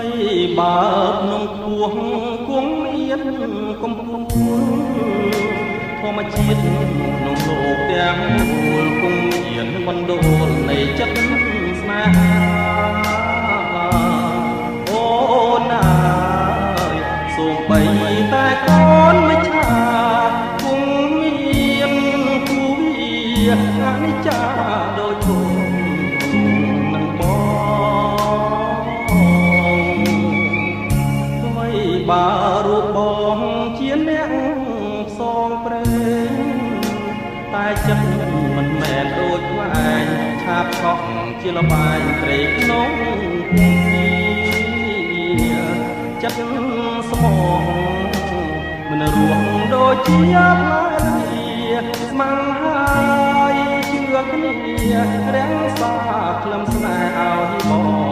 វៃបើភ្នំខ្ពស់គង់មានកំពូល ធម្មជាតិក្នុងលោកទាំងមូលគង់មានបណ្ដូលនៃចិត្តស្នេហា អូណាយ សូម្បីតែកូនមច្ឆាគង់មានគូវាអនិច្ចាដូចធំនឹងបង ថ្មីបើរូបបងជាអ្នកផ្សងព្រេង តែចិត្តមិនមែនដូចខ្លែងឆាបឆក់ជាលបែងព្រេកក្នុងភូមិ ចិត្តស្មងមិនរស់ដូចជាផ្លែលា ស្មានហើយជឿគ្នារាំងសាក្លឹមស្នេហ៍ឲ្យប